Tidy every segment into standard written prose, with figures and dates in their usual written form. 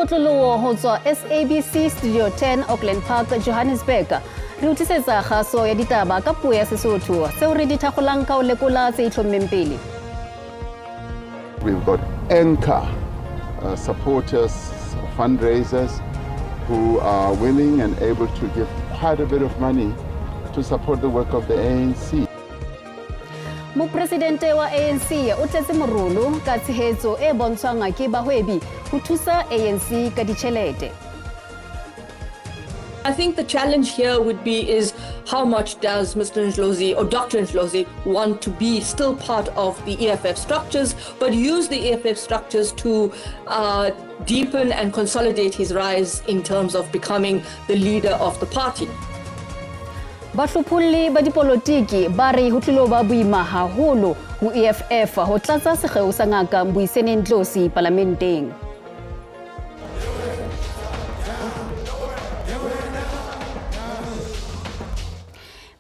otloloho ho tswa SABC Studio 10 Auckland Park, Johannesburg. Re o tlisetsa kgaso ya ditaba ka puo ya Sesotho tseo re di thakgolang ka ho lekola tse itlhommeng pele. We've got anchor supporters, fundraisers who are willing and able to give quite a bit of money to support the work of the ANC. Mopresidente wa ANC o tletse morolo ka tshehetso e bontshwang ke bahwebi ho thusa ANC ka ditjhelete. I think the challenge here would be is how much does Mr. Ndlozi or Dr. Ndlozi want to be still part of the EFF structures, but use the EFF structures to deepen and consolidate his rise in terms of becoming the leader of the party. Bahlopholli ba dipolotiki ba re ho tlilo ba boima haholo ho EFF ho tlatsa sekgeo sa Ngaka Mbuyiseni Ndlozi palamenteng.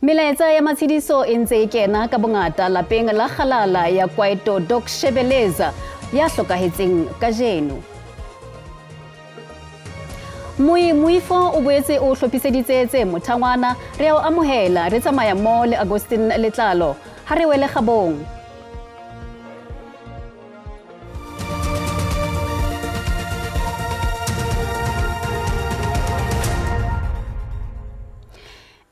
Melaetsa ya matshediso e ntse e kena ka bongata lapeng la kgalala ya Kwaito Doc Shebeleza ya hlokahetseng kajeno. Moi Moifo o boetse o hlophiseditse tse mothangwana, re a o amohela re tsamaya mo le Augustine Letlalo. Ha re wele kgabong.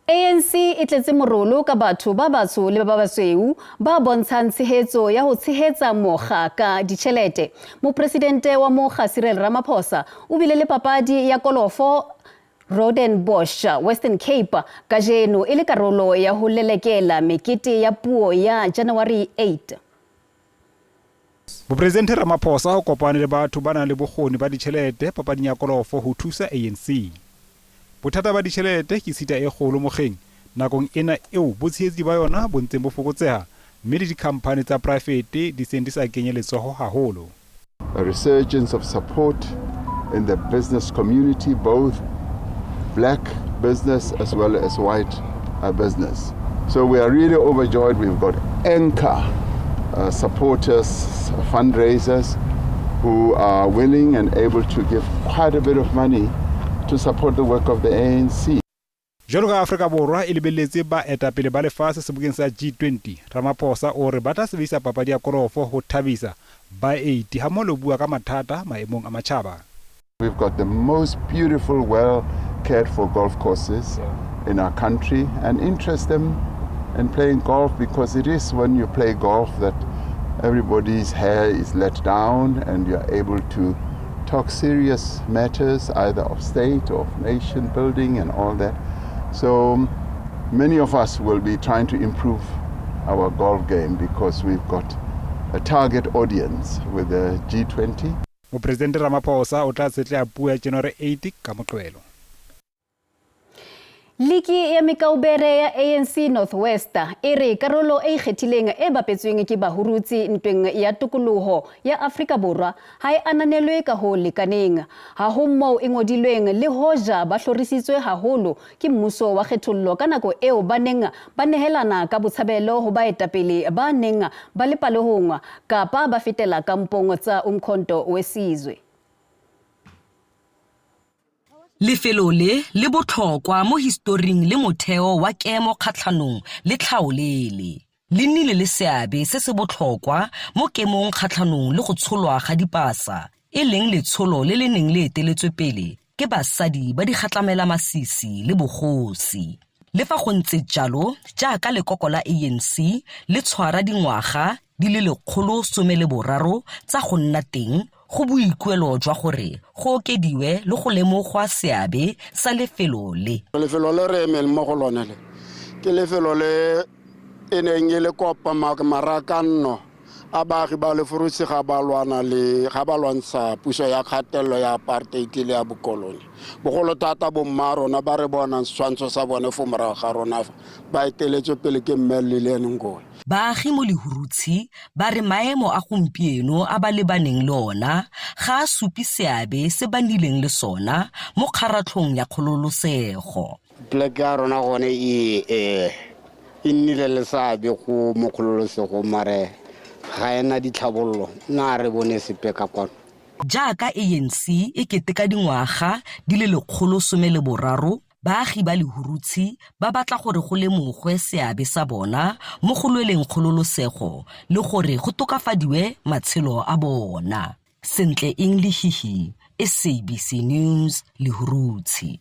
ANC e tletse morolo ka batho ba batsho le ba basweu ba bontshang tshehetso ya ho tshehetsa mokga ka ditjhelete. Mopresidente wa mokga Cyril Ramaphosa o bile le papadi ya kolofo Rondebosch, Western Cape kajeno e le karolo ya ho lelekela mekete ya puo ya January 8. Mopresidente Ramaphosa o kopane le batho ba nang le bokgoni ba ditjhelete papading ya kolofo ho thusa ANC. Bothata ba ditjhelete ke tshita e kgolo mokgeng nakong ena eo botshehetsi ba yona bo ntseng bo fokotseha mme le dikhamphani tsa poraefete di seng di sa kenye letsoho haholo. A resurgence of support in the business community, both black business as well as white business. So we are really overjoyed. We've got anchor supporters, fundraisers who are willing and able to give quite a bit of money to support the work of the ANC. Jwalo ka Afrika Borwa e lebelletse baetapele ba lefatshe sebokeng sa G20, Ramaphosa o re ba tla sebedisa papadi ya kolofo ho thabisa baeti hammoho le ho bua ka mathata maemong a matjhaba. We've got the most beautiful, well cared for golf courses in our country, and interest them in playing golf, because it is when you play golf that everybody's hair is let down and you're able to talk serious matters, either of state or of nation building and all that. So many of us will be trying to improve our golf game because we've got a target audience with the G20. Mopresidente Ramaphosa o tla tshetleha puo ya January 8 ka Moqebelo. Liki ya mekaubere ya ANC North West e re karolo e ikgethileng e bapetsweng ke bahurutsi ntweng ya tokoloho ya Afrika Borwa ha e ananelwe ka ho lekaneng. Ha ho moo e ngodilweng le hoja ba hlorisitswe haholo ke mmuso wa kgethollo ka nako eo ba neng ba nehelana ka botshabelo ho baetapele ba neng ba le palehong kapa ba fetela kampong tsa Umkhonto weSizwe. Lefelo le le botlhokwa mo historing le motheo wa kemo kgatlhanong le tlhaolele. Le nnile le seabe se se botlhokwa mo kemong kgatlhanong le go tsholwa ga dipasa, e leng letsholo le le neng le eteletswe pele ke basadi ba digatlamelamasisi le bogosi. Le fa go ntse jalo, jaaka lekoko la ANC le tshwara dingwaga di le 113 tsa go nna teng, go boikuelo jwa gore go okediwe le go lemogwa seabe sa lefelo le. Lefelo le re emeng mo go lone le ke lefelo le e neng e le kopa marakanno a baagi ba Lefurutshe ga ba lwana le ga ba lwantsha puso ya kgatelelo ya apartheid le ya bokolone. Bogolo thata bomma rona ba re bonang setshwantsho sa bone fo morago ga rona fa, ba eteletswe pele ke mme Lillian Ngoyi. Baagi mo Lehurutshe ba re maemo a gompieno a ba lebaneng le ona ga a supe seabe se ba nnileng le sona mo kgaratlhong ya kgololosego. Poleke ya rona gone e nnile le seabe go mo kgololosegong, mare ga ena ditlhabololo, nna re bone sepe ka kwano. Jaaka ANC e keteka dingwaga di le 113, baagi ba Lehurutshe ba batla gore go lemogwe seabe sa bona mo go lweleng kgololosego le gore go tokafadiwe matshelo a bona. Sentle Eng Lehihi, SABC News, Lehurutshe.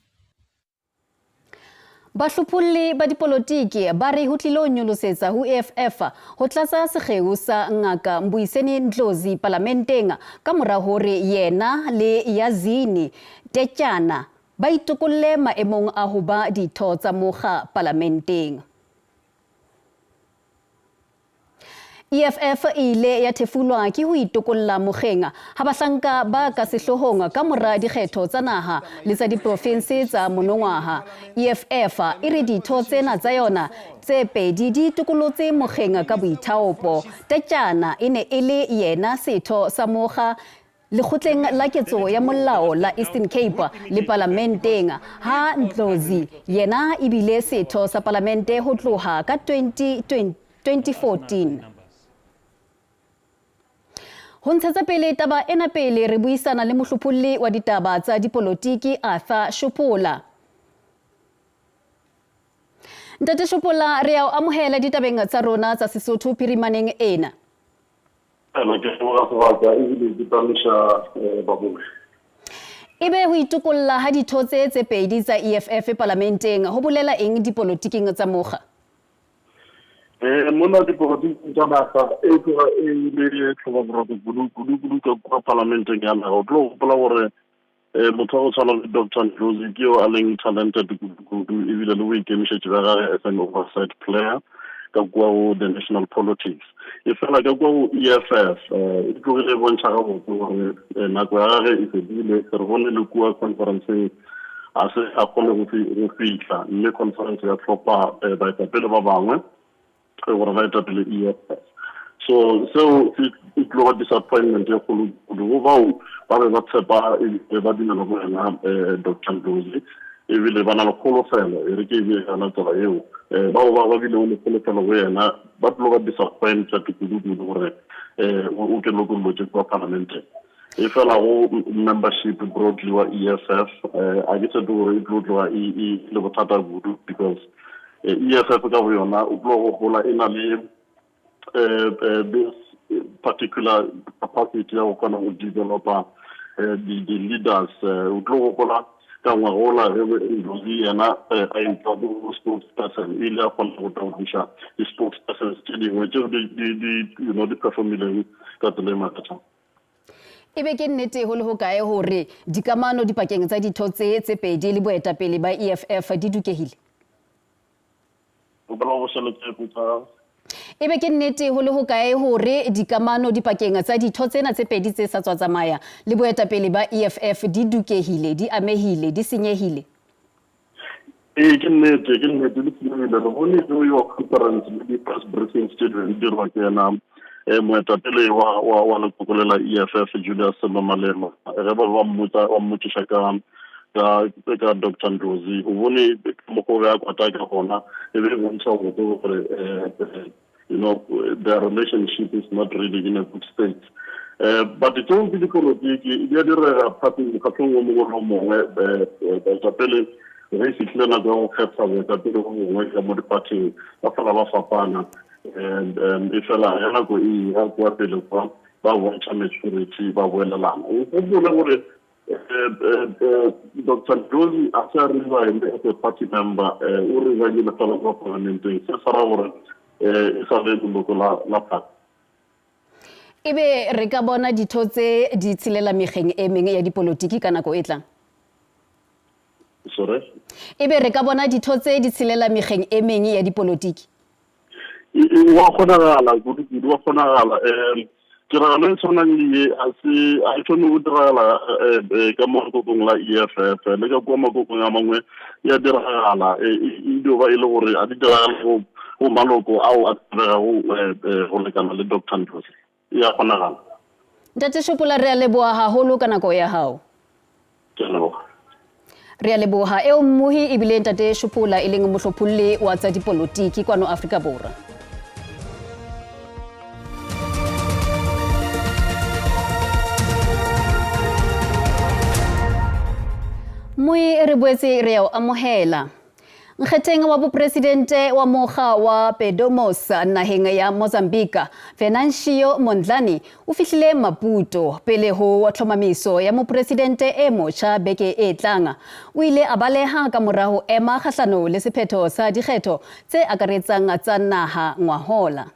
Bahlopholli ba dipolotiki ba re ho tlilo nyolosetsa ho EFF ho tlatsa sekgeo sa Ngaka Mbuyiseni Ndlozi palamenteng ka mora hore yena le Yazini Tetyana ba itokolle maemong a ho ba ditho tsa mokga palamenteng. EFF e ile ya thefulwa ke ho itokolla mokgeng ha bahlanka ba ka sehloohong ka mora dikgetho tsa naha le tsa diprofinse tsa monongwaha. EFF e re ditho tsena tsa yona tse pedi di itokolotse mokgeng ka boithaopo. Tetyana e ne e le yena setho sa mokga Lekgotleng la Ketso ya Molao la Eastern Cape le Palamenteng, ha Ndlozi yena e bile setho sa palamente ho tloha ka 2014. Ho ntshetsa pele taba ena pele re buisana le mohlopholli wa ditaba tsa dipolotiki Arthur Shopola. Ntate Shopola, re a o amohela ditabeng tsa rona tsa Sesotho phirimaneng ena. Ena ke leboga sebaka ebile ke tamiša babogi. Ebe ho itokolla ha ditho tse tse pedi tsa EFF palamenteng ho bolela eng dipolotiking tsa mokga? Mona dipolotiking tsa naga e tloga e le tlhobaboroko kudu kudu kudu ka kua palamenteng ya naga. O tlo gopola gore Motho wa go tshwana le Doctor Ndlozi ke yo a leng talented kudu-kudu ebile le boikemišetšo bja gage as an oversight player ka kua go the national politics. E fela ka kua go EFF e tlogile e bontšha gabotse gore nako ya gage e fedile. Re bone le kua conferenceng a se a kgone go fihla mme conference ya tlhopha baetapele ba bangwe gore ba etapele EFF. So seo se e tlo ba disappointment e kgolo kudu go bao ba be ba tshepa ebile ba dumela go yena Doctor Ndlozi ebile ba na le kholofelo, e re ke e bee ka yona tsela eo. Bao ba ba bilego le kholofelo go yena ba tlo ba disappointed kudu-kudu gore o ke lokollotše kua palamenteng. E fela go membership broadly wa EFF a ke tshepe gore e tlo tloga e le bothata kudu because EFF ka boyona o tlo gopola e na le this particular capacity ya go kgona go developa di-leaders. O tlo gopola ka ngwagola ge Ndlozi yena a etšwa go spokesperson, o ile a kgona go taodiša di-spokespersons tše dingwe tšeo you know di performileng ka tsela e makatšang. E be ke nnete go le hokae hore dikamano dipakeng tsa ditho tse tse pedi le boetapele ba EFF di dukehile? E be ke nnete go le hokae hore dikamano dipakeng tsa ditho tsena tse pedi tse sa tswa tsamaya le boetapele ba EFF di dukehile, di amehile, di senyehile? Ee, ke nnete, ke nnete, di senyehile. Re bone go iwa conference le di-press briefings tse di dirwa ke ena moetapele wa, wa, wa lekoko le la EFF Julius Sello Malema. Ge ba ba mmotsa, ba mmotšiša ka ka ka Doctor Ndlozi, o bone ka mokgwa o be a kwata ka gona, e be e bontšha botse gore you know their relationship is not really in a good state. But tseo ke dipolotiki di a direga phathing mokgatlhong o mongwe le o mongwe. Baetapele ge e fihlile nako ya go kgetha boetapele bo bongwe ka mo diphathing ba fela ba fapana, and e fela ya nako e ya kwa pele kwa ba bontšha maturity ba boelelana. O gopole gore Doctor Ndlozi a se a resign as a party member, o resignile fela kwa parlamenteng, se sa ra gore e sa le leloko la party. Ebe re ka bona ditho tse di tshelela megeng e mengwe ya dipolotiki ka nako e tlang? Sorry? Ebe re ka bona ditho tse di tshelela megeng e mengwe ya dipolotiki? Wa kgonagala kudu-kudu, wa kgonagala. Tiragalo e tshwanang le ye a se a e thome go diragala ka mo lekokong la EFF le ka kua makokong a mangwe ya diragala, e dio ba e le gore a di diragale go maloko ao a tsebegago go lekana le Doctor Ndlozi. E a kgonagala. Ntate Shopola, re a leboha haholo ka nako ya hao. Ke a leboga. Re a leboha. Eo mmohi ebile Ntate Shopola e leng mohlopholli wa tsa dipolotiki kwano Afrika Borwa. Moi re boetse re ya o amohela. Nkgetheng wa bopresidente wa mokga wa Pedomos naheng ya Mozambique, Venancio Mondlane o fihlile Maputo pele ho tlhomamiso ya mopresidente e motjha beke e tlang. O ile a baleha ka mora ho ema kgahlano le sephetho sa dikgetho tse akaretsang tsa naha ngwahola.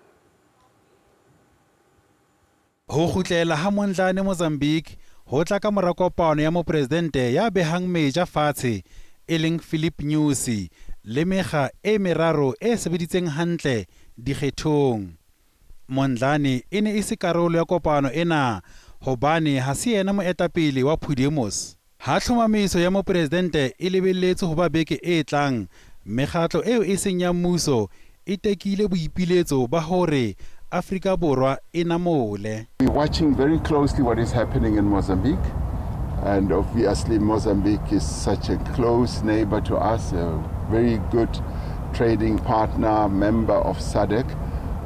Ho kgutlela ha Mondlane Mozambique ho tla ka mora kopano ya mopresidente ya behang meja fatshe e leng Filipe Nyusi le mekga e meraro e sebeditseng hantle dikgethong. Mondlane e ne e se karolo ya kopano ena hobane ha se yena moetapele wa Podemos. Ha tlhomamiso ya mopresidente e lebelletswe ho ba beke e tlang, mekgatlo eo e seng ya mmuso e tekile boipiletso ba hore Afrika Borwa e namole. We're watching very closely what is happening in Mozambique, and obviously Mozambique is such a close neighbor to us, a very good trading partner, member of SADC,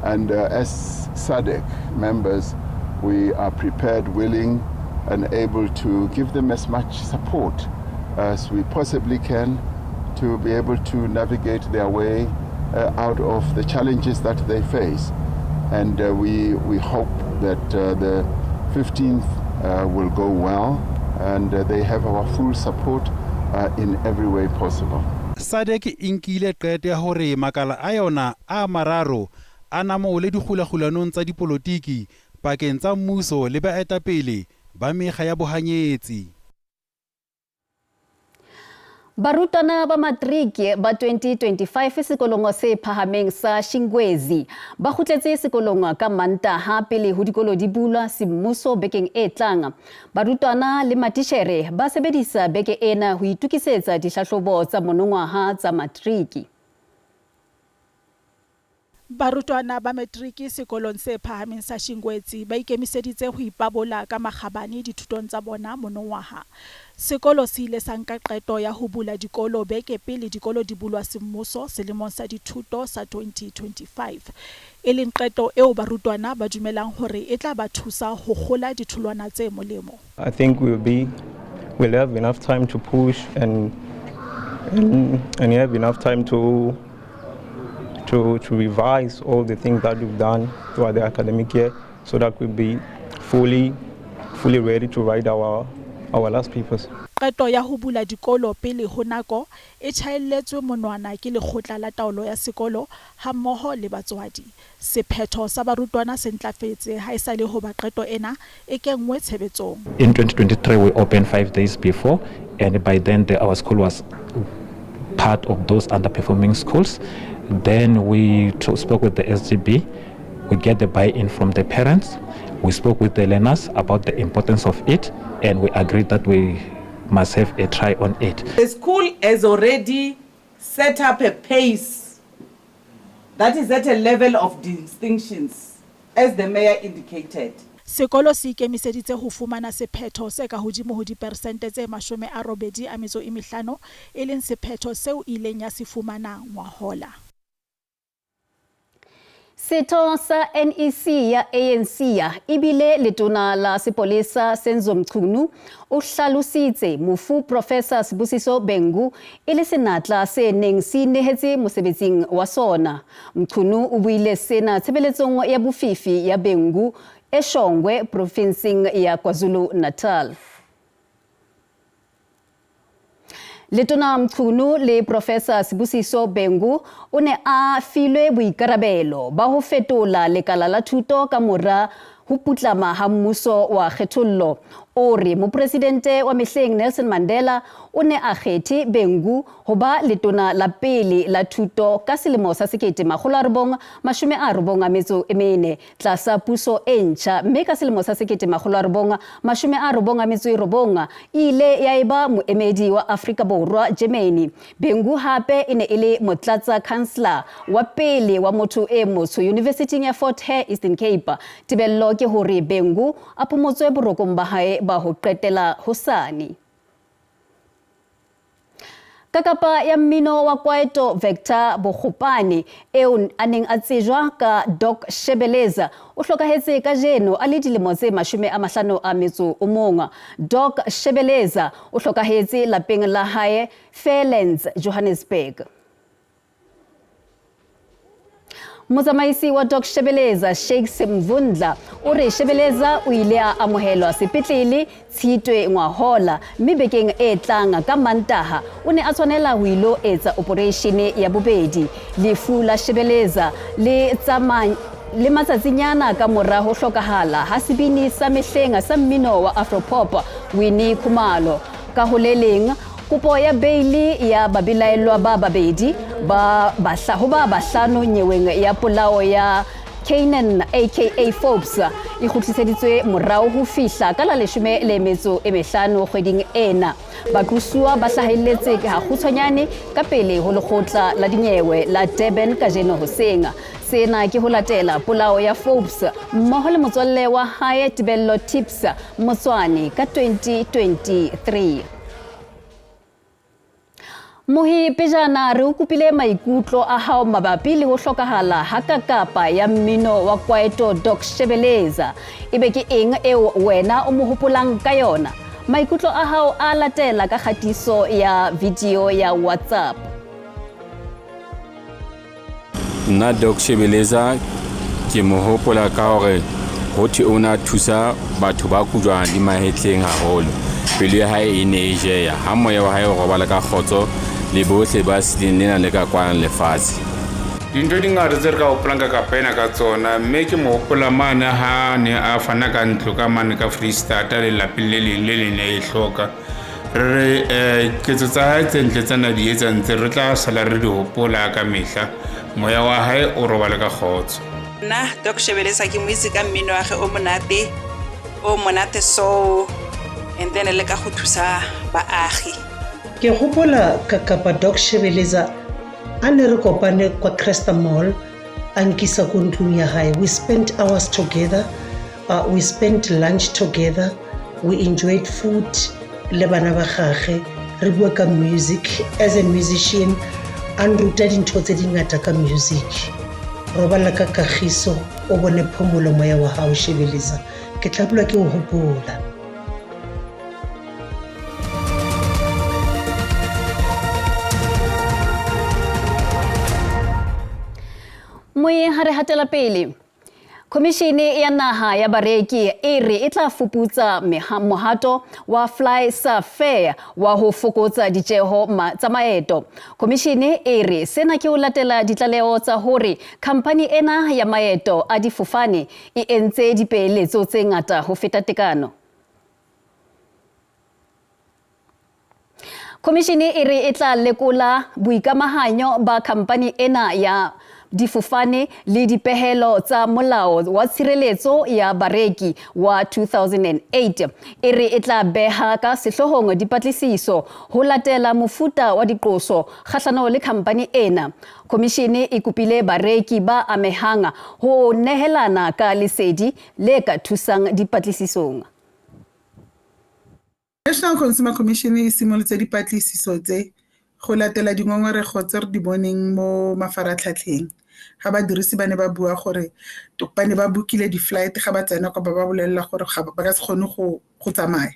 and as SADC members, we are prepared, willing, and able to give them as much support as we possibly can to be able to navigate their way out of the challenges that they face. And we hope that the 15th will go well, and they have our full support in every way possible. SADC e nkile qeto ya hore makala a yona a mararo a namole dikgulakgulanong tsa dipolotiki pakeng tsa mmuso le baetapele ba mekga ya bohanyetsi. Barutwana ba matriki ba 2025 sekolong se phahameng sa Shingwezi ba kgutletse sekolong ka Mantaha pele ho dikolo di bulwa semmuso bekeng e tlang. Barutwana le matitjhere ba sebedisa beke ena ho itokisetsa dihlahlobo tsa monongwaha tsa matriki. Barutwana ba matriki sekolong se phahameng sa Shingwetsi ba ikemiseditse ho ipabola ka makgabane dithutong tsa bona monongwaha. Sekolo se ile sa nka qeto ya ho bula dikolo beke pele dikolo di bulwa semmuso selemong sa dithuto sa 2025, e leng qeto eo barutwana ba dumelang hore e tla ba thusa ho kgola ditholwana tse molemo. I think we'll have enough time to push and have enough time to revise all the things that we've done throughout the academic year, so that we'll be fully ready to write our last papers. Qeto ya ho bula dikolo pele ho nako e tjhaelletswe monwana ke lekgotla la taolo ya sekolo hammoho le batswadi. Sephetho sa barutwana se ntlafetse haesale hoba qeto ena e kenngwe tshebetsong. In 2023, we opened 5 days before, and by then our school was part of those underperforming schools. Then we spoke with the SGB, we get the buy-in from the parents, we spoke with the learners about the importance of it, and we agreed that we must have a try on it. The school has already set up a pace that is at a level of distinctions, as the mayor indicated. Sekolo se ikemiseditse ho fumana sephetho se ka hodimo ho diperesente tse 85, e leng sephetho seo e ileng ya se fumana ngwahola. Setho sa NEC ya ANC ya ebile letona la sepolesa Senzo Mchunu o hlalositse mofu Professor Sibusiso Bengu e le senatla se neng se inehetse mosebetsing wa sona. Mchunu o buile sena tshebeletsong ya bofifi ya Bengu eShongwe provinseng ya KwaZulu-Natal. Letona Mchunu le Professor Sibusiso Bengu o ne a filwe boikarabelo ba ho fetola lekala la thuto ka mora ho putlama ha mmuso wa kgethollo. O re mopresidente wa mehleng Nelson Mandela o ne a kgethe Bengu ho ba letona la pele la thuto ka selemo sa 1994 tlasa puso e ntjha, mme ka selemo sa 1999 e ile ya eba moemedi wa Afrika Borwa Germany. Bengu hape e ne e le motlatsa chancellor wa pele wa motho e motsho University ya Fort Hare, Eastern Cape. Tebello ke hore Bengu a phomotswe borokong ba hae ba ho qetela hosane. Kakapa ya mmino wa kwaito Vector Bogopane eo a neng a tsejwa ka Doc Shebeleza o hlokahetse kajeno a le dilemo tse 51. Doc Shebeleza o hlokahetse lapeng la hae Fairlands, Johannesburg. Motsamaisi wa Doc Shebeleza Shakes Mvundla o re Shebeleza o ile a amohelwa sepetlele Tshitwe ngwahola mme bekeng e tlang ka Mantaha o ne a tshwanela ho ilo etsa opereishene ya bobedi. Lefu la Shebeleza le tsamaya le matsatsinyana ka mora ho hlokahala ha sebini sa mehleng sa mmino wa Afropop Winnie Khumalo. Ka ho le leng, kopo ya beili ya babelaellwa ba babedi ba ho ba bahlano nyeweng ya polao ya Kainan aka Forbes e kgutliseditswe morao ho fihla ka la 15 kgweding ena. Baqosuwa ba hlahelletse hakgutshwanyane ka pele ho lekgotla la dinyewe la Durban kajeno hoseng. Sena ke ho latela polao ya Forbes mmoho le motswalle wa hae Tebello Tips Motswane ka 2023. Mohi pejana re o kopile maikutlo a hao mabapi le ho hlokahala ha kakapa ya mmino wa kwaito Doc Shebeleza. Ebe ke eng eo wena o mo hopolang ka yona? Maikutlo a hao a latela ka kgatiso ya video ya WhatsApp. Nna Doc Shebeleza ke mo hopola ka hore ho thwe o ne a thusa batho ba kujwang di mahetleng haholo. Pelo ya hae e ne e jeya. Ha moya wa hae o robala ka kgotso le bohle ba sileng lena le ka kwanang lefatshe. Dintho di ngata tse re ka hopolang ka kapa ena ka tsona, mme ke mo hopola mane ha ne a fana ka ntlo ka mane ka Freistata lelapeng le leng le leng le e hloka. Re re eh, ketso tsa hae tse ntle tsa na di etsa ntse re tla sala re di hopola ka mehla. Moya wa hae o robale ka kgotso. Nna Doc Shebeleza ke mo itse ka mmino wa ge o monate, o monate so, and then le ka go thusa baagi. Ke gopola ka kapa Doc Shebeleza a ne re kopane kwa Cresta Mall a nkisa ko ntlong ya hae. We spent hours together. We spent lunch together. We enjoyed food le bana ba gage. Re bua ka music. As a musician, a nruta dintho tse dingata ka music. Robala ka kagiso, o bone phomolo moya wa hao Shebeleza. Ke tla dula ke o hopola. Moyeng ha re hatela pele. Khomishene ya Naha ya Bareki e re e tla fuputsa mohato wa Fly Safair wa ho fokotsa ditjeho tsa maeto. Khomishene e re sena ke ho latela ditlaleho tsa hore khampani ena ya maeto a difofane e entse dipeeletso tse ngata ho feta tekano. Khomishene e re e tla lekola boikamahanyo ba khampani ena ya difofane le dipehelo tsa molao wa tshireletso ya bareki wa 2008. E re e tla beha ka sehloohong dipatlisiso ho latela mofuta wa diqoso kgahlano le khampani ena. Khomishene e kopile bareki ba amehang ho nehelana ka lesedi le ka thusang dipatlisisong. National Consumer Commission e simolotse dipatlisiso tse go latela dingongorego tse re di boneng mo mafaratlhatlheng ga badirisi ba ne ba bua gore ba ne ba bookile di-flight ga ba tsena kwa ba ba bolelela gore ga ba ka se kgone go tsamaya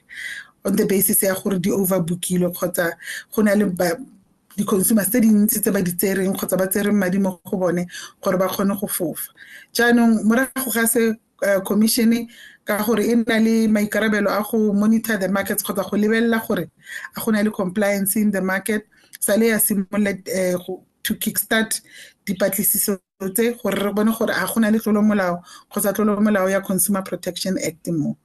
on the basis ya gore di overbookilwe kgotsa go na le di-consumers tse dintsi tse ba di tsereng kgotsa ba tsereng madi mo go bone gore ba kgone go fofa. Jaanong morago ga se commission ka gore e na le maikarabelo a go monitor the markets kgotsa go lebelela gore a go na le compliance in the market, sale ya simolola to kickstart dipatlisiso tse gore re bone gore a go na le tlolomolao kgotsa tlolomolao ya Consumer Protection Act mo.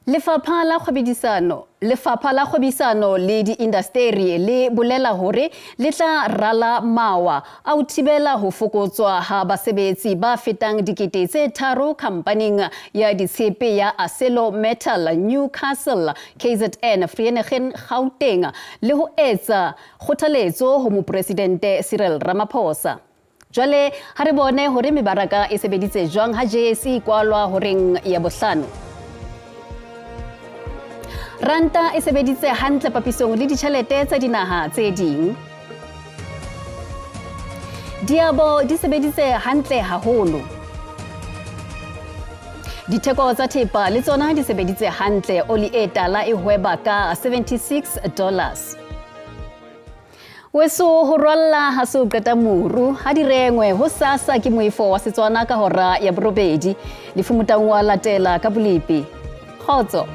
Lefapha la Kgwebisano, Lefapha la Kgwebisano le Diindasteri le bolela hore le tla rala mawa a ho thibela ho fokotswa ha basebetsi ba fetang 3,000 khampaning ya ditshepe ya ArcelorMittal Newcastle KZN Vereeniging Gauteng le ho etsa kgothaletso ho Mopresidente Cyril Ramaphosa. Jwale ha re bone hore mebaraka e sebeditse jwang ha JSE e kwalwa horeng ya bohlano. Ranta e sebeditse hantle papisong le ditjhelete tsa dinaha tse ding. Diabo di sebeditse hantle haholo. Ditheko tsa thepa le tsona di sebeditse hantle. Oli e tala e hweba ka $76. Weso ho rwalla ha se o qeta moru ha di rengwe ho sasa ke moifo wa Setswana ka hora ya borobedi. Lefu Motaung wa latela ka bolepi. Kgotso.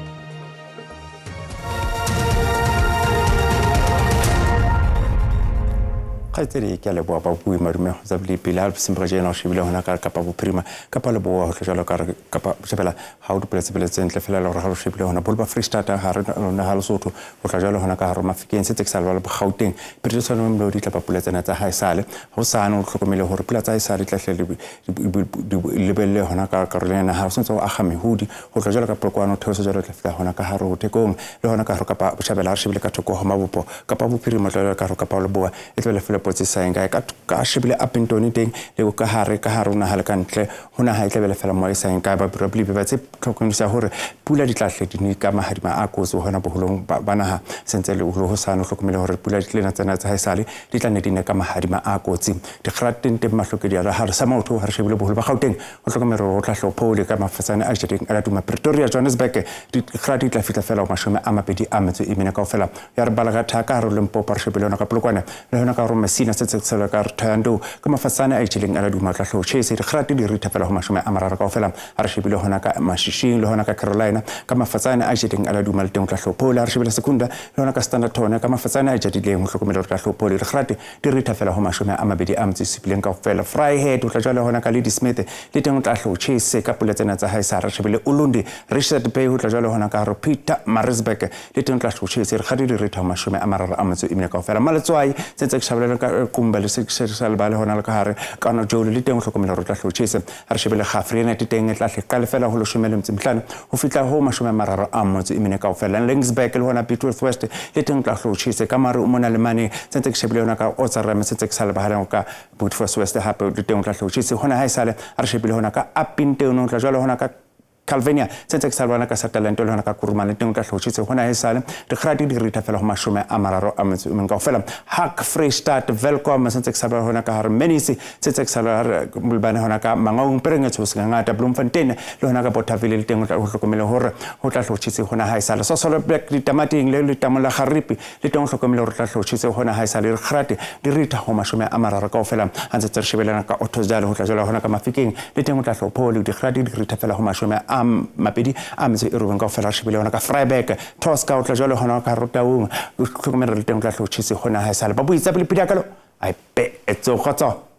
Kgaitsedi, ke a leboa babui madume go tsa bolepi le ha sempre jena o shebile hona ka Kapa Bophirima, Kapa Leboa, ho tlo jalo ka re Kapa Botjhabela ha o dipula tsebele tse ntle fela le hore ha o shebile hona bolo ba Freistata ha re lona ha Lesotho ho tla jalo hona ka hare Mafikeng se tse ke sa lebala Bogauteng Phethe tshwane mlo di tla ba pula tsena tsa hae sale ho sane o hlokomele hore pula tsa hae sale tla hle di lebelle hona ka karolong ya naha ho sentse ho akga mehodi ho tla jalo ka Polokwane ho theosa jalo tla fihla hona ka hare ho Thekong le hona ka hare Kapa Botjhabela ha re shebile ka thoko ho mabopo Kapa Bophirima tla jalo ka hare Kapa Leboa e tla fela potse sa eng kae ka shebile Upington teng le ka hare ka hare ho naha le ka ntle ho naha e tla bele fela moya e sa eng kae ba bile ba tse tlhokomedisa hore pula di tla hle di ne ka mahadima a kotsi hona boholong ba naha sentse le ho sane o hlokomele hore pula di tlena tsena tsa haesale di tla ne di ne ka mahadima a kotsi dikgrateng teng mahlokedi a hare sa maotho ha re shebile boholo ba Gauteng o hlokomele hore o tla hlopho ka mafatsane a jedeng a latuma Pretoria Johannesburg dikgrate di tla fihla fela ho 24 kaofela ya re bala ka thaka hare Limpopo re shebile yona ka Polokwane le yona ka hare Messina se tshelo ka Thohoyandou ka mafatsane a itjheleng a laduma tla hlo chese dikgrate di ritha fela ho 30 kaofela ha re shebile hona ka Mashishing le hona ka Carolina ka mafatsane a itjheleng a laduma le teng tla hlopho le ha re shebile Secunda le hona ka Standerton ka mafatsane a itjheleng ho hlokomela hore tla hlopho le dikgrate di ritha fela ho 27 kaofela Vryheid o tla jwale hona ka Ladysmith le teng o tla hlo chese ka pula tsena tsa hae sa re shebile Ulundi Richard Bay ho tla jwale hona ka hare Pietermaritzburg le teng tla hlo chese re kgadi di ritha ho 34 kaofela Maletswai se tse ke shabelela ka Qumba le se sa lebale hona le ka hare kana Jole le teng o hlokomela hore tla hlo chese ha re shebile Gafrienet teng e tla hle qale fela ho 15 ho fihla ho 34 kaofela Lingsburg le hona Piet West le teng tla hlo chese ka mare o mona le mane se ntse ke shebile yona ka Otsarame se ntse ke sa lebale ka Beautiful West hape le teng tla hlo chese hona ha esale ha re shebile hona ka Upington o tla jwale hona ka Calvinia se ntse ke sa lebana ka Sutherland le hona ka Kurumane teng o tla hlotshitse hona e sale dikgrate di ritha fela ho 31 kaofela Hak Freestart Welkom se ntse ke sa lebana hona ka hare Menisi se ntse ke sa lebana hona ka Mangaung Perengetso se ngata Bloemfontein le hona ka Bothaville le teng o tla hlokomele hore ho tla hlotshitse hona ha e sale Sosolo Black ditamating le letamo la Garipi le teng o hlokomele hore tla hlotshitse hona ha e sale dikgrate di ritha ho 30 kaofela ha ntse re shebelana ka Ottosdal ho tla jwala hona ka Mafikeng le teng o tla hlopho le dikgrate di ritha fela ho 29 kaofela re shebile hona ka Vryburg Tosca o tla jwale hona ka Rotaung o hlokomela le teng o tla hlotshitse hona ha e sale ba buitsa pele pidakalo a pe etso kgotso.